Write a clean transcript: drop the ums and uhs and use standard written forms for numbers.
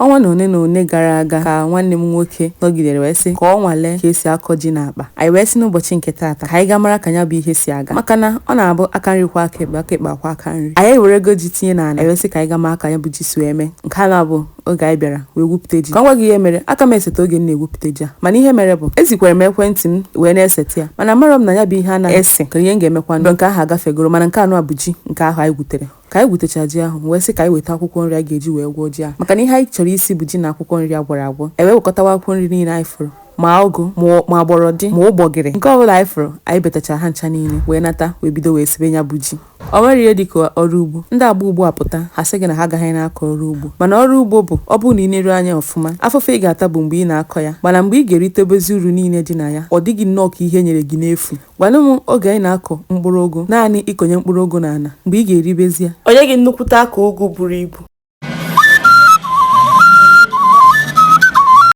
Ọnwa na one na one gara aga ka nwanne m nwoke nọgidere wee sị ka ọ nwalee ka esi akọ ji n'akpa. Anyị wee sị n'ụbọchị nke taata ka anyị gaa mara ka ya bụ ihe si aga, maka na ọ na-abụ aka nri kwa aka ekpe, aka ekpe akwa aka nri. Anyị ewerego ji tinye n'ala, anyị wee sị ka anyị gaa mara ka ya bụ ji si wee mee. Nke a na-abụ oge anyị bịara wee gwupụta ji. Ka m gwa gị ihe mere, aka m eseta oge m na-egwupụta ji a, mana ihe mere bụ ezikwere m ekwentị m wee na-eseta ya, mana amarọ m na ya bụ ihe anaghị ese ka ihe m ga-emekwa. Nke ahụ agafegoro, mana nke anụ a bụ ji nke ahụ anyị gwutere. Ka anyị gwutechara ji ahụ, wee sị ka anyị weta akwụkwọ nri anyị ga-eji wee gwọọ ji ahụ, maka na ihe anyị chọrọ isi bụ ji na akwụkwọ nri a gwọrọ agwọ. E wee wekọtawa akwụkwọ nri niile anyị fụrụ, ma ụgụ, ma gbọrọdị, ma ụgbọgịrị, nke ọbụla anyị fụrụ, anyị betachara ha ncha niile wee nata, wee bido wee sibe ya bụ ji. O nwere ihe dịka ọrụ ugbo. Ndị agba ugbo apụta, ha sị gị na ha agaghị na-akọ ọrụ ugbo, mana ọrụ ugbo bụ ọ bụrụ na ị neru anya ọfụma, afụfụ ị ga-ata bụ mgbe ị na-akọ ya, mana mgbe ị ga-eritebezi uru niile dị na ya, ọ dịghị nnọọ ka ihe nyere gị n'efu. Gwanụ m oge anyị na-akọ mkpụrụ ụgụ, naanị ịkọnye mkpụrụ ụgụ n'ala, mgbe ị ga-eribezi ya, Onye gị nnukwute aka ụgụ buru ibu.